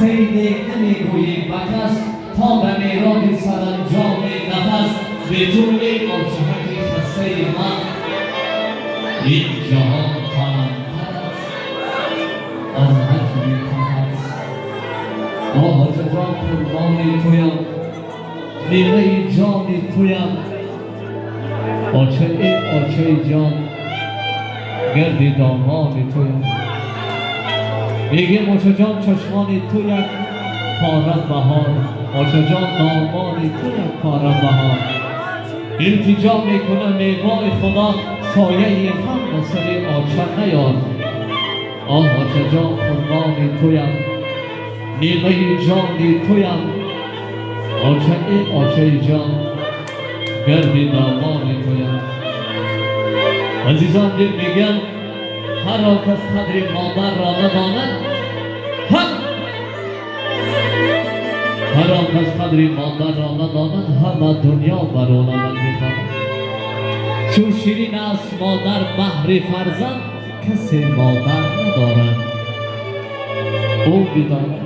Қиссаи нек намегӯем ба кас, то ба мероди саранҷоми нафас. Бе ту эй очаҳаки хастаи ман, ин ҷаҳон тангтар аст аз ҳаҷми қафас. Оҳ, очаҷон, қурбони туям, нимаи ҷони туям. Оча, эй очаи ҷон, гирди домони туям. Мегӯем, очаҷон, чашмони ту як пора баҳор, очаҷон, домони ту як пора баҳор. Илтиҷо мекунам, эй вой Худо, сояи ғам ба сари оча наёр. Оҳ, очаҷон, қурбони туям, нимаи ҷони туям. Оча, эй очаи ҷон, гирди домони туям. Азизон, дил мегӯям, ҳар он кас қадри модарро надонад, ҳам ҳар он кас қадри модарро надонад, ҳама дунё бар ӯ лаънат мехонад. Чун ширин аст модар баҳри фарзанд, касе модар надорад, ӯ бидонад.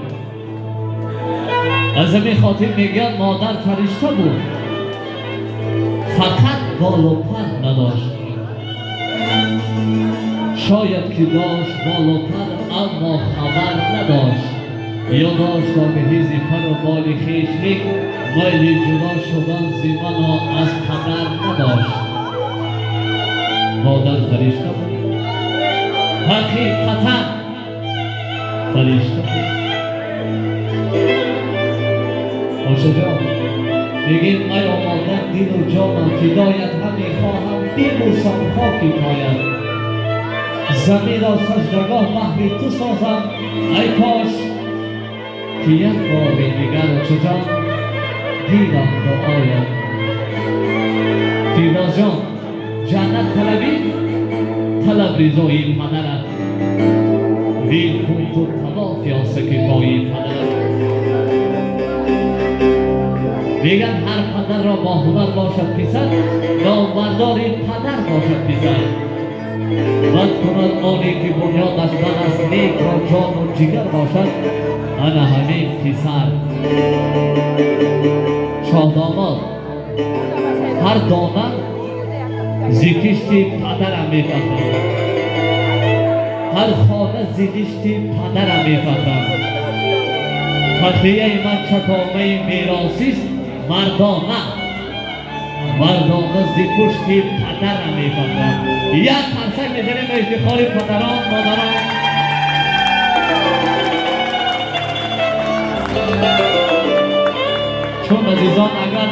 Аз ҳамин хотир мегӯяд, модар фаришта буд, фақат болу пар надошт. Шояд ки дошт болу пар, аммо хабар надошт. Ё дошт огаҳӣ зи пару боли хеш, лек майли ҷудо шудан зи ману аз падар надошт. Модар фаришта буд, ҳақиқатан фаришта буд. Очаҷон, мегӯем, ай модар, дилу ҷонам фидоят, ҳаме хоҳам бибӯсам хоки поят. Заминро саҷдагоҳ баҳри ту созам, ай кош ки як бори дигар, очаҷон, дидам дуоят. Фирдавсҷон, ҷаннат талабӣ, талаб ризои падарат. Вил кун ту тавофи осаки пои падарат. Мегӯянд, ҳар падарро бо ҳунар бошад писар, номбардори падар бошад писар. Бад кунад оне ки бунёдаш бад аст, некро ҷону ҷигар бошад ана ҳамин писар. Шоҳдомод, ҳар дона зи кишти падарам мефахрам, ҳар хона зи гишти падарам мефахрам. Фахрияи ман чакомаи меросист, мардона, мардона зи пушти падарам мефахрам. Як қарсак мезанем ба ифтихори падарон, модарон. Чун азизон, агар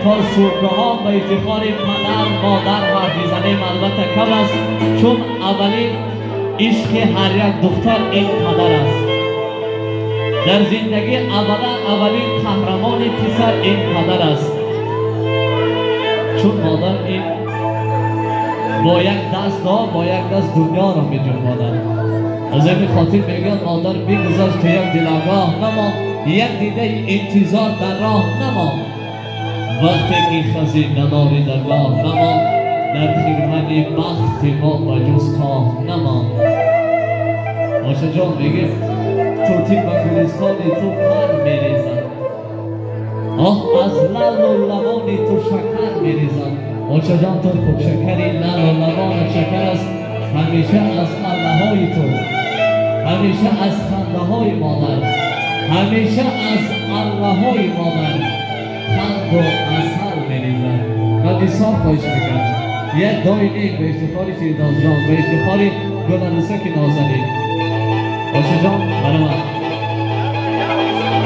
то субҳгоҳон ба ифтихори падар, модар ҳарф мезанем, албатта кам аст, чун аввалин ишқи ҳар як духтар ин падар аст. Дар зиндагӣ аввала аввалин қаҳрамони писар ин падар аст. Чун модар ин бо як даст дуо, бо як даст дунёро меҷунбонад. Аз ҳамин хотир мегӯяд, модар бигузашт, ту як дилогоҳ намон, як дидаи интизор дар роҳ намон. Вақте ки хазинадори даргоҳ намон, дар хирмани бахти мо ба ҷуз коҳ намон. Очаҷон, мегӯ, тӯтӣ ба гулистони ту пар мерезад, оҳ, аз лалу лавони ту шакар мерезад. Очаҷон, ту худшакари, лалу лавонат шакар аст. Ҳамеша аз аллаҳои ту, ҳамеша аз хандаҳои модар, ҳамеша аз аллаҳои модар қанду асал мерезад. Ман бисёр хоҳиш мекардам, як дои нек ба ифтихори Фирдавсҷон, ба ифтихори Гуларусаки нозанин. Очаҷон, баромад.